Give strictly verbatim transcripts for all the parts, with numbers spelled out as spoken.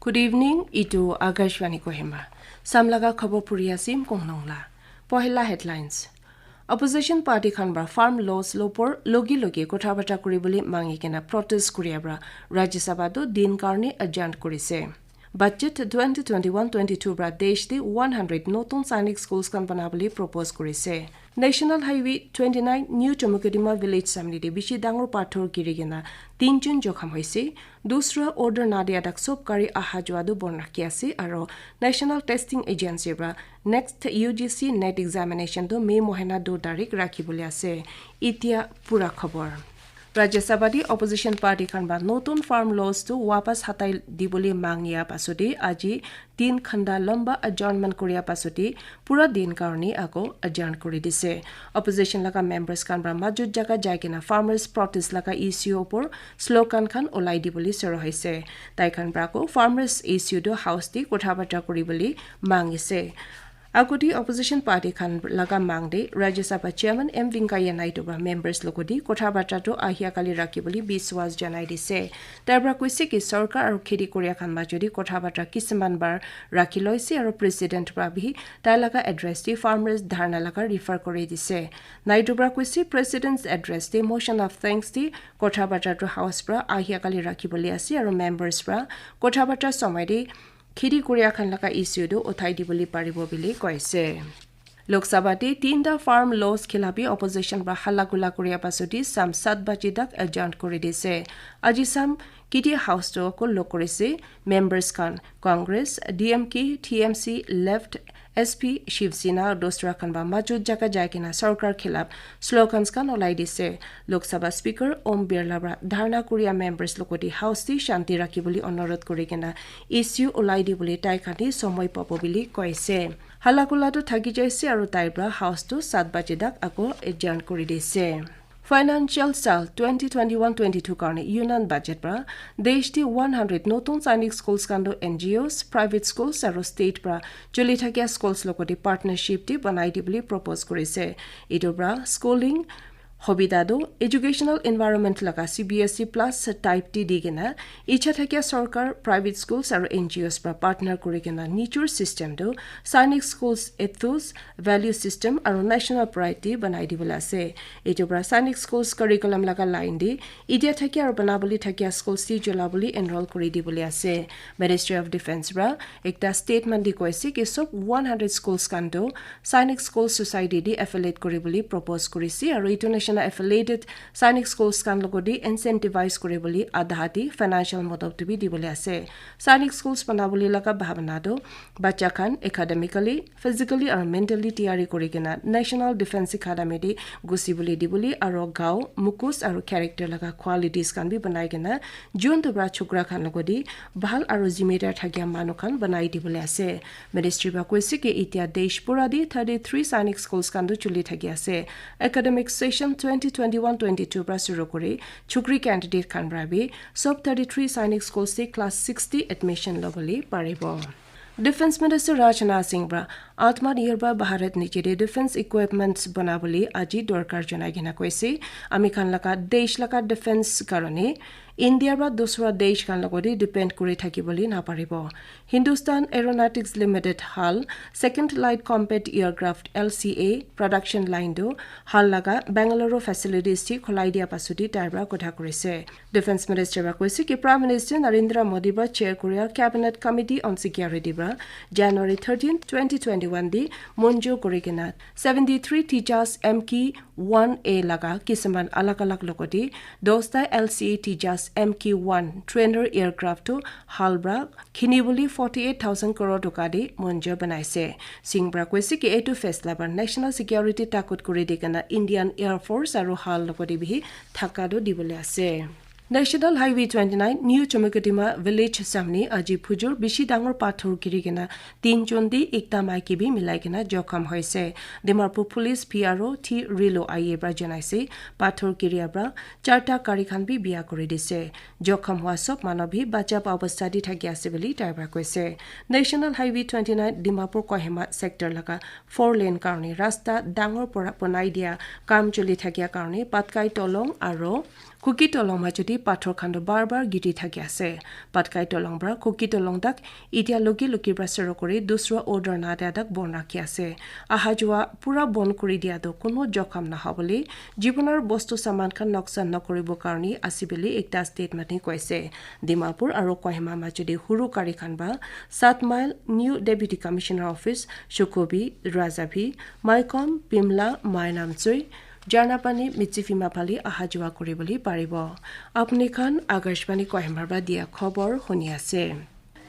Good evening, itu Akashvani Kohima. Samlaga khobor puri asim konglongla. Pohila headlines. Opposition party khan para farm laws lopor logi logi kotha bata kuri bole mangi kena protest kuri abra Rajya Sabha tu din karni adjourn kuri se. Budget twenty twenty-one twenty-two para desh te one hundred notun Sainik schools khan bana bole propose kuri se. National Highway twenty-nine New Chomukadima village samni te bishi dangor pathor giri kena tinjon jokham hoise. Dusra order na dia tak sob gari aha jua tu bon rakhi ase aro National Testing Agency para next U G C NET examination tu May mohina do tarik rakhi bole ase. Itia pura khobor. Rajya Sabha te opposition party khan ba notun farm laws tu wapas hatai dibole mangia pasode aji tin khanda lamba adjournment koria pasode pura din karni ako adjourn kuri dise. Opposition laga members khan para majut jaga jai kena farmers protest laga issue opor slogan khan olai dibole soro hoise. Tai khan para ako farmers issue tu house te kotha bata kuri bole mangise. Agodi opposition party khan laga mang de Rajya Sabha Chairman M Venkaiah Naidu ba members logodi kotha bata to ahia kali rakhi bole biswas janai dise. Tai para koise ki sorkar aru kheti koria khan majodi kotha bata kisiman bar rakhi loise aru president para bi tai laga address de farmers dharna laga refer kori dise. Naidu para koise president's address de motion of thanks de kotha bata to house para ahia kali rakhi bole ase aru members para kotha bata somai de kheti koria khan laga issue tu uthai dibole paribo bili koise. Lok Sabha te tinta farm laws khilapi opposition para hala gula koria pasodi sam sat baji tak adjourn kuri dise. Aji sam kiti house to ko lok korise members khan Congress, D M K, T M C, Left, S P, Shiv Sena, dosra khan ba majut jaga jai kena sorkar khilap slogans khan olai dise. Lok Sabha Speaker Om Birla para dharna koria members logoti house te shanti rakhi bole onurodh kuri kena issue olai di bole tai khan te somoi pabo bili koise. Hala kula tu thaki jaise aru tai para house tu sat baje tak ako adjourn kuri dise. Financial sal twenty twenty-one twenty-two karne union budget para desh te one hundred notun Sainik schools khan tu N G Os, private schools aru state para choli thakia schools logoti partnership te banai di bole propose korise. Etu para schooling hobida tu educational environment laga C B S E plus type te di kena icha thakia sorkar, private schools aru N G Os para partner kuri kena nijor system tu Sainik schools ethos, value system aru national pride te banai di bole ase. Etu para Sainik schools curriculum laga line te itia thakia aru bana bole thakia schools te jola bole enroll kuri di bole ase. Ministry of Defence para ekta statement di koise ki sob one hundred schools khan tu Sainik School Society te affiliate kuri bole propose korise aru etu nishina affiliated Sainik schools khan logoti incentivize kuri bole adha te financial modop tu bi di bole ase. Sainik schools bana bole laga bhabana tu bacha khan academically, physically aru mentally tiyari kuri kena National Defence Academy te gusi bole di bole aru gao, mukus aru character laga qualities khan bi banai kena jun tu para chokra khan logoti bhal aru zimedar thakia manu khan banai di bole ase. Ministry para koise ki itia desh pura te thirty-three Sainik schools khan tu chuli thaki ase. Academic session twenty twenty-one twenty-two para shuru kuri chukri candidate khan para bi sob thirty-three Sainik schools te class sixty admission lobole paribo. Defence Minister Rajnath Singh para Atmanirbhar Bharat niche te defence equipments bana bole aji dorkar janai kena koise. Ami khan laga desh laga defence karone India para dusra desh khan logoti depend kuri thaki bole na paribo. Hindustan Aeronautics Limited HAL Second Light Combat Aircraft L C A production line tu HAL laga Bengaluru facilities te khulai dia pasodi tai para kotha korise. Defence Minister para koise ki Prime Minister Narendra Modi para chair koria Cabinet Committee on Security para January thirteenth, twenty twenty-one te monjur kuri kena seventy-three Tejas M K one A laga kisiman alag alag logoti dosta L C A Tejas M K one trainer aircraft tu HAL para kini bole forty-eight thousand crore toka te monjur banaise. Singh para koise ki etu faisla para national security takut kuri di kena Indian Air Force aru HAL logoti bihi thaka tu di bole ase. National Highway twenty-nine New Chomukadima village samni aji phujur bishi dangor pathor giri kena tinjon te ekta maiki bi milai kena jokham hoise. Dimapur Police P R O T Rilo I A para janaise pathor giria para charta gari khan bi biya kuri dise. Jokham hua sob manu bi bachap obostha te thaki ase bole tai para koise. National Highway twenty-nine Dimapur Kohima sector laga four lane karone rasta dangor para banai dia kam choli thakia karone Patkai Tolong aro Kuki Tolong majudi pathor khan toh bar bar giri thaki ase. Patkai Tolong pra Kuki Tolong tak itia logi logi pra suru kuri dusra order na dia tak bon rakhi ase. Aha jua pura bon kuri dia toh kuno jokham naha bole, jibonor bostu saman khan noksan nokuribo karni ase bole ekta statement te koise. Dimapur aro Kohima majudi huru gari khan ba Saat Mile, New Deputy Commissioner Office, Shukubi, Rajabi, Maikom, Pimla, Mainamchui, Jarnapani, Mitsifima phale aha jua kuribole paribo. Apni khan Akashvani Kohima pra dia khobor huni ase.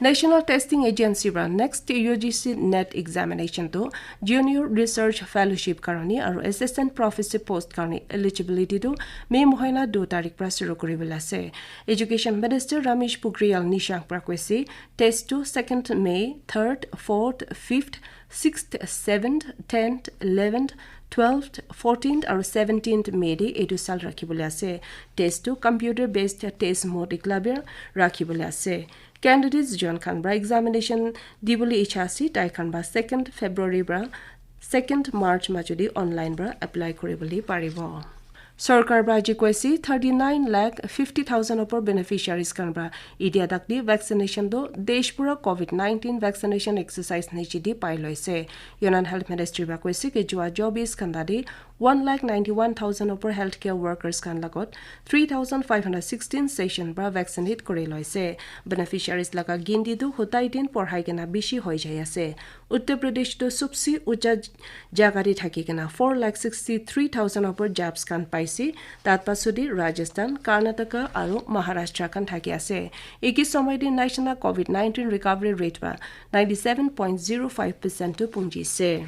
National Testing Agency pra next U G C NET examination to Junior Research Fellowship karone aro Assistant Professor post karone eligibility to May mohina two tarik pra suru kuribole ase. Education Minister Ramesh Pokhriyal Nishank pra koise, test to second May, third, fourth, fifth, sixth, seventh, tenth, eleventh, twelfth, fourteenth aru seventeenth May de etu sal rakhibole ase. Test tu computer based test mode ekla bi rakhibole ase. Candidates jon khan pra examination dibole icha ase, tai khan pra second February pra second March majudi online pra apply kuribole paribo. Sorkar pra aji koise thirty nine lakh fifty thousand opor beneficiaries khan pra idia dakdi vaccination do desh pura covid nineteen vaccination exercise niche di pai loise. Union Health Ministry pra koise ki jua chobis ghanta di one lakh ninety one thousand opor healthcare workers khan lagot three thousand five hundred sixteen session pra vaccinate kuri loise. Beneficiaries laga ginti tu hutai din porhai kena bishi hoi jai ase. Uttar Pradesh tu subse ucha jaga te thaki kena four lakh sixty three thousand opor jobs khan paise. Tat pasudi Rajasthan, Karnataka aru Maharashtra khan thaki ase. Eki somoi te national covid nineteen recovery rate ba ninety seven point zero five percent tu punji se.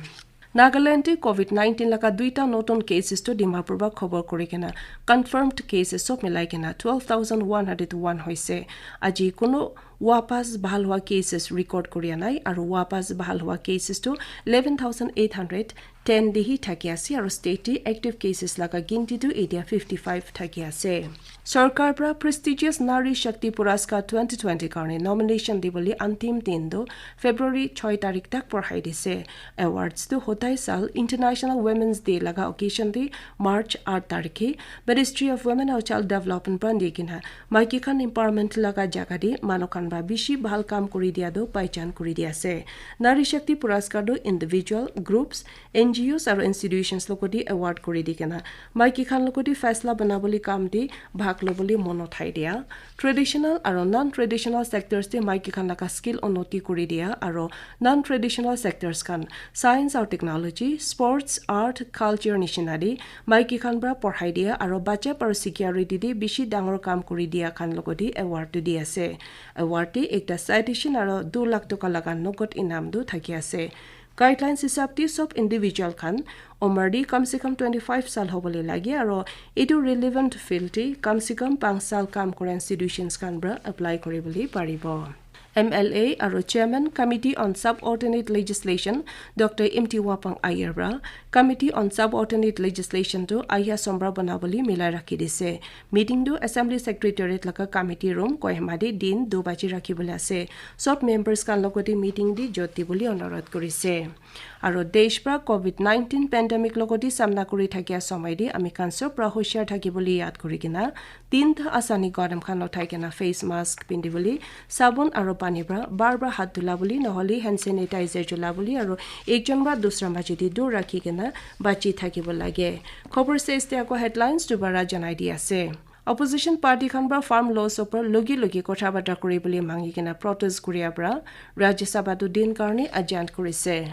Nagaland te covid nineteen laga duita notun cases tu Dimapur ba khobor kuri kena confirmed cases sob milai kena twelve thousand one hundred one hoise. Aji kuno wapas bhal hua cases record kuri anai aru wapas bhal hua cases tu eleven thousand eight hundred ten de hi thaki ase aru state te active cases laga ginti tu etia fifty five thaki ase. Sorkar pra prestigious Nari Shakti Puraskar twenty twenty karne nomination dibole antim din tu February choi tarik tak porhai dise. Awards tu hotai sal International Women's Day laga occasion de March aat tarikhe Ministry of Women and Child Development pra di kena maiki khan empowerment laga jaga de manu khan pra bishi bhal kam kuri dia do paichan kuri dia ase. Nari Shakti Puraskar do individual, groups, N G Os aru institutions logodi award kuri di kena maiki khan logodi faisla banabole kam de bhag lobole mon uthai dia. Traditional aru non-traditional sectors de maiki khan laga skill unnoti kuri dia aru non-traditional sectors khan science aru technology, sports, art, culture nishina de maiki khan pra porhai dia aru bachap aru security de bishi dangor kam kuri dia khan logodi award tu di ase. Award te ekta citation aru two lakh toka laga nogod inam tu thaki ase. Guidelines hisab te sob individual khan umar de kam se kam twenty five sal hobole lage aru etu relevant field te kam se kam panch sal kam kura institutions khan pra apply kuribole paribo. M L A aru Chairman Committee on Subordinate Legislation Doctor M T Wapang Iyer pra Committee on Subordinate Legislation tu ahia sombra banabole milai rakhi dise. Meeting tu Assembly Secretariat laga committee room Kohima de din two baji rakhibole ase. Sob members khan logodi meeting de jot dibole onurodh kurise. Aru desh pra covid nineteen pandemic logodi samna kuri thakia somoi de ami khan sob pra hoshiar thakibole yad kuri kena tinta asani gadam khan uthai kena face mask pindibole, sabun aru pani pra bar bar hath dhula bole nohole hand sanitizer chula bole aru ekjon pra dusra maji de dur rakhi kena bachi thakibo lage. Khobor ses te ako headlines dubara janai di ase. Opposition party khan pra farm laws opor logi logi kotha bata kuri bole mangi kena protest kuria pra Rajya Sabha tu din karne adjourn kurise.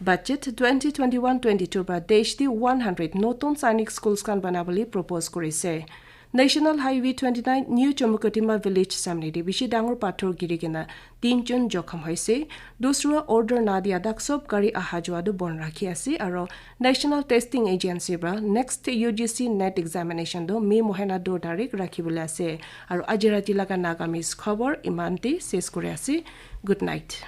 Budget twenty twenty-one twenty-two pra desh te one hundred notun sainik schools khan bana bole propose kurise. National Highway twenty-nine New Chumukedima village samne de bishi dangor pathor giri kena tinjon jokham hoise. Dusra order na dia dak sob gari aha jua tu bon rakhi ase aru National Testing Agency pra next U G C NET examination tu May mohina two tarik rakhi bole ase. Aru aji rati laga Nagamese khobor iman te ses kuri ase. Good night.